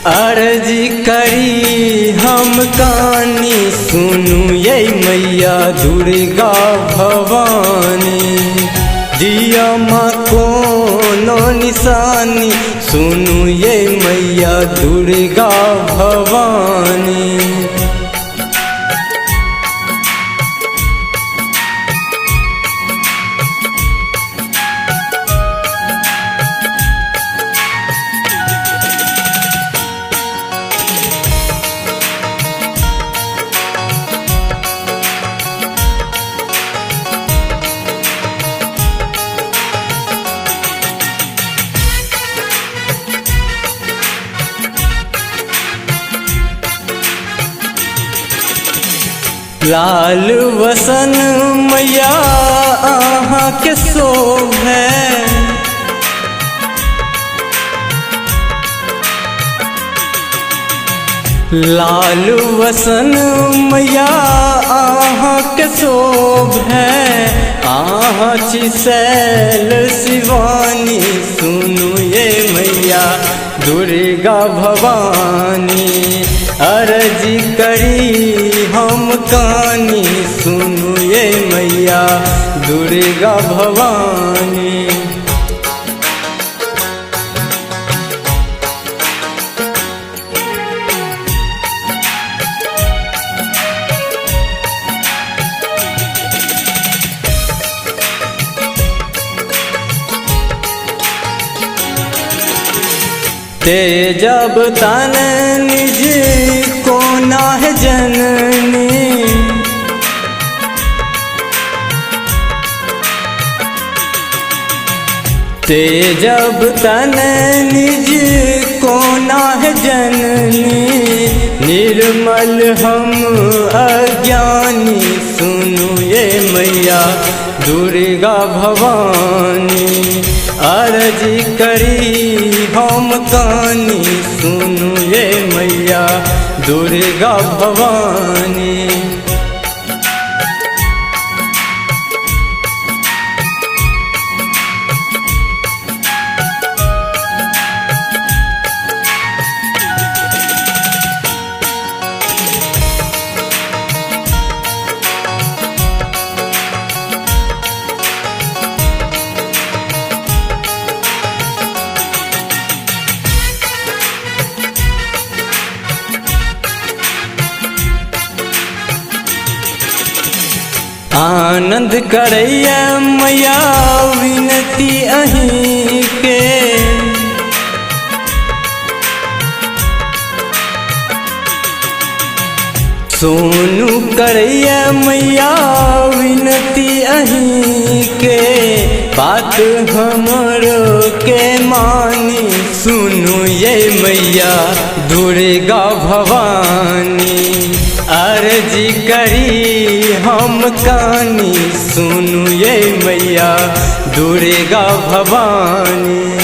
अर्जी करी हम कानी सुनू ये मैया दुर्गा भवानी। दिया माँ कोनो निशानी सुनू ये मैया दुर्गा भवानी। लाल वसन मैया अहाँ के शोभे, लाल वसन मैया अहाँ के शोभे। अहाँ छी शैल शिवानी सुनू ये मैया दुर्गा भवानी। अर्जी करी हम कानी सुनू ये मैया दुर्गा भवानी। ते जब तन निज को नाह जननी, ते जब तन निज को नाह जननी। निर्मल हम अज्ञानी सुनू ये मैया दुर्गा भवानी। अर्जी करी हम कानी सुनू ये मैया दुर्गा भवानी। आनंद करैया मैया विनती अहीं के, सोनू करैया मैया विनती अहीं के। बात हमरो के मानी सुनू ये मैया दुर्गा भवानी। अर्जी करी हम कानी सुनू ये मैया दुर्गा भवानी।